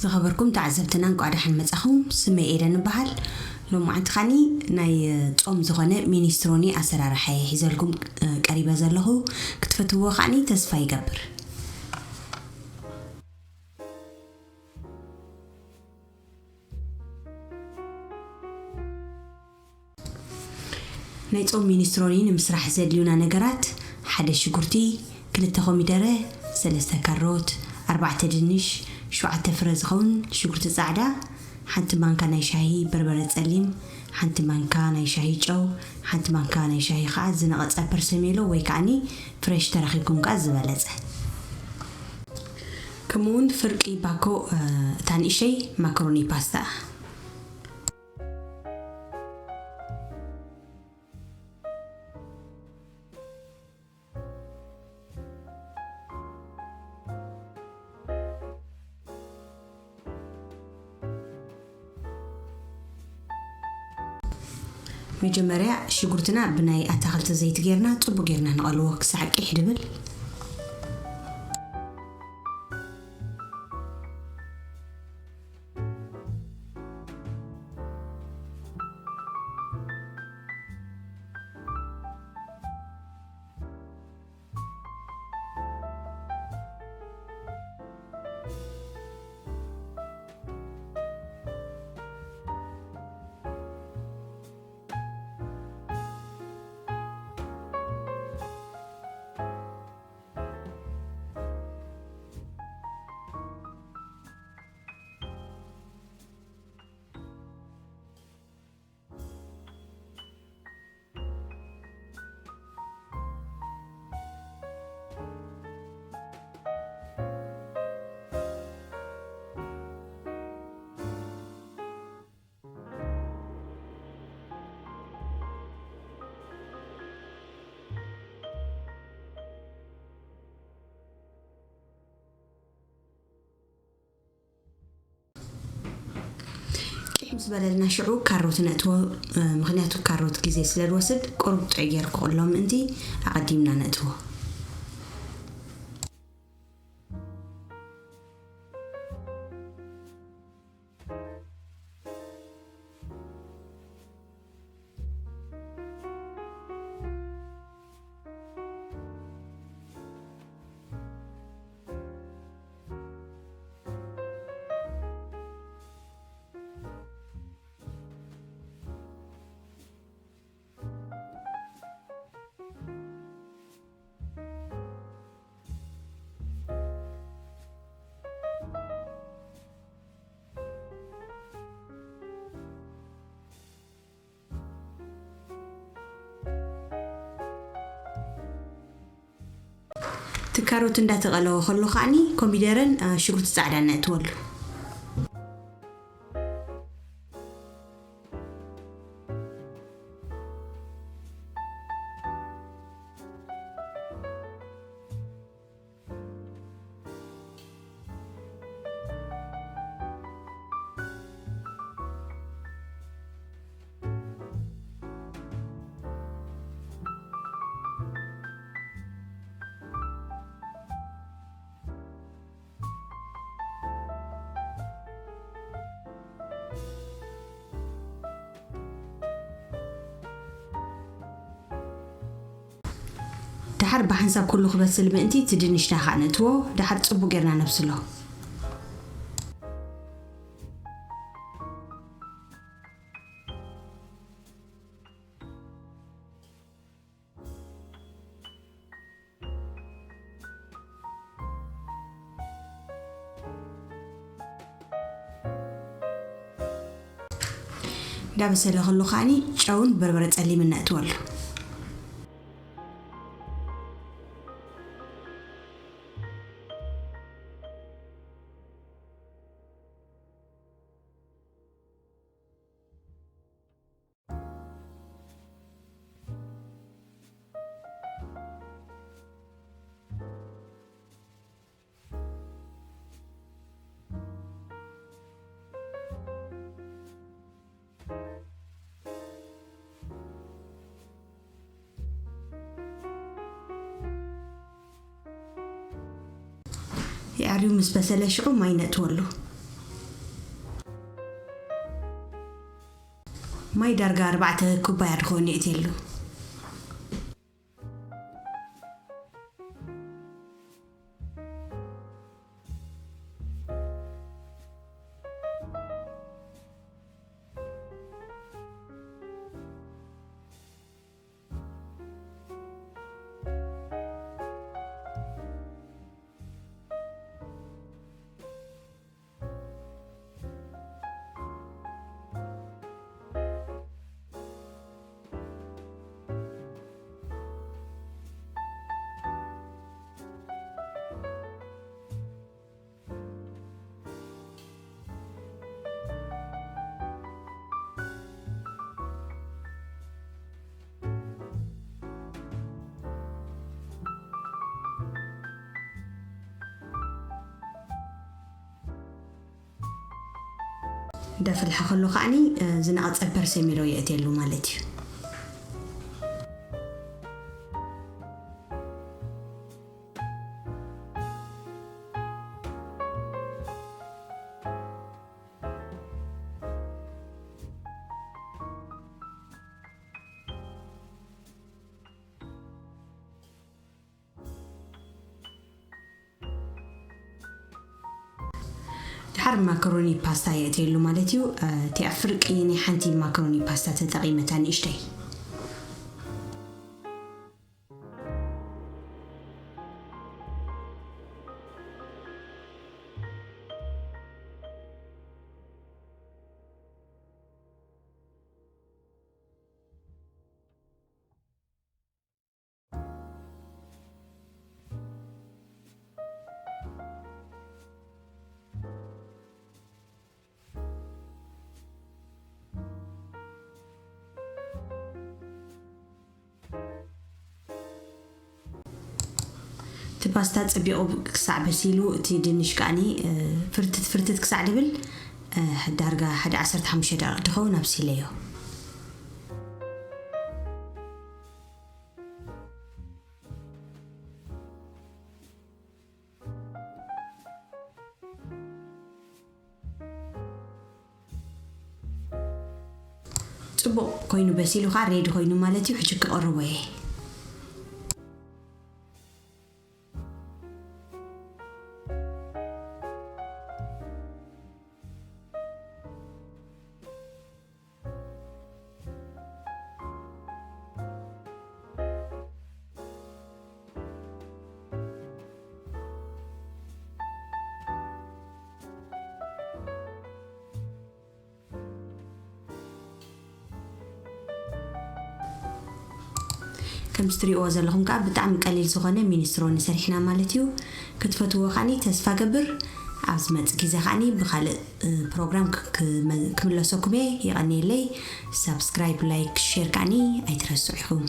ዝኸበርኩም ተዓዘብትና፣ እንቋዕ ደሓን መጻኹም። ስመይ ኤደን እበሃል። ሎማዓንቲ ኸኣኒ ናይ ጾም ዝኾነ ሚኒስትሮኒ ኣሰራርሓ እየ ሒዘልኩም ቀሪበ ዘለኹ። ክትፈትውዎ ኸኣኒ ተስፋ ይገብር። ናይ ጾም ሚኒስትሮኒ ንምስራሕ ዘድልዩና ነገራት፣ ሓደ ሽጉርቲ፣ ክልተ ኮሚደረ፣ ሰለስተ ካሮት፣ ኣርባዕተ ድንሽ፣ ሸውዓተ ፍረ ዝኸውን ሽጉርቲ ጻዕዳ፣ ሓንቲ ማንካ ናይ ሻሂ በርበረ ጸሊም፣ ሓንቲ ማንካ ናይ ሻሂ ጨው፣ ሓንቲ ማንካ ናይ ሻሂ ኸኣ ዝነቐጸ ፐርሰሜሎ ወይ ከኣኒ ፍሬሽ ተረኺብኩም ከኣ ዝበለጸ። ከምኡውን ፍርቂ ባኮ፣ እ፣ እታ ንእሸይ ማካሮኒ ፓስታ። መጀመርያ ሽጉርትና ብናይ ኣታኽልቲ ዘይቲ ጌርና ጽቡቅ ጌርና ንቐልዎ ክሳዕ ቂሕ ድብል። ቂሕ ምስ በለልና ሽዑ ካሮት ነእትዎ፣ እ፣ ምኽንያቱ ካሮት ግዜ ስለ ዝወስድ ቁሩብ ጥዑይ ገይሩ ክቕሎ ምእንቲ ኣቐዲምና ነእትዎ። እቲ ካሮት እንዳተቐለወ ከሎ ከዓኒ ኮሚደረን፣ እ፣ ሽጉርቲ ጻዕዳ ነእትወሉ። ደሓር ብሓንሳብ ኩሉ ክበስል ምእንቲ እቲ ድንሽና ከዓ ነእትዎ፣ ደሓር ጽቡቅ ጌርና ነብስሎ። እንዳበሰለ ከሎ ከዓኒ ጨውን በርበረ ጸሊምን ነእትወሉ። የኣርዩ ምስ በሰለ ሽዑ ማይ ነእትወሉ። ማይ ዳርጋ ኣርባዕተ ኩባያ ድኾን የእትየሉ። እንዳፈለሐ ከሎ ከዓኒ ዝነቐጸ ፐርሰሚሎ የእትየሉ ማለት እዩ። ድሓር ማካሮኒ ፓስታ የእትየሉ ማለት እዩ። እቲኣ ፍርቂ ናይ ሓንቲ ማካሮኒ ፓስታ ተጠቒመታ ንእሽተይ። እቲ ፓስታ ጸቢቑ ክሳዕ በሲሉ፣ እቲ ድንሽ ከዓኒ ፍርትት ፍርትት ክሳዕ ድብል፣ ዳርጋ ሓደ ዓሰርተ ሓሙሽተ ደቂቕ ድኸውን ኣብሲለዮ። ጽቡቕ ኮይኑ በሲሉ ኸዓ ሬዲ ኮይኑ ማለት እዩ። ሕጂ ክቕርቦ እየ። ከምዚ ትሪእዎ ዘለኹም ከዓ ብጣዕሚ ቀሊል ዝኾነ ሚኒስትሮኒ ሰሪሕና ማለት እዩ። ክትፈትዎ ከዓኒ ተስፋ ገብር። ኣብ ዝመጽእ ግዜ ከዓኒ ብኻልእ ፕሮግራም ክመ- ክምለሰኩም እየ። የቐንየለይ። ሳብስክራይብ፣ ላይክ፣ ሼር ከዓኒ ኣይትረስዑ ኢኹም።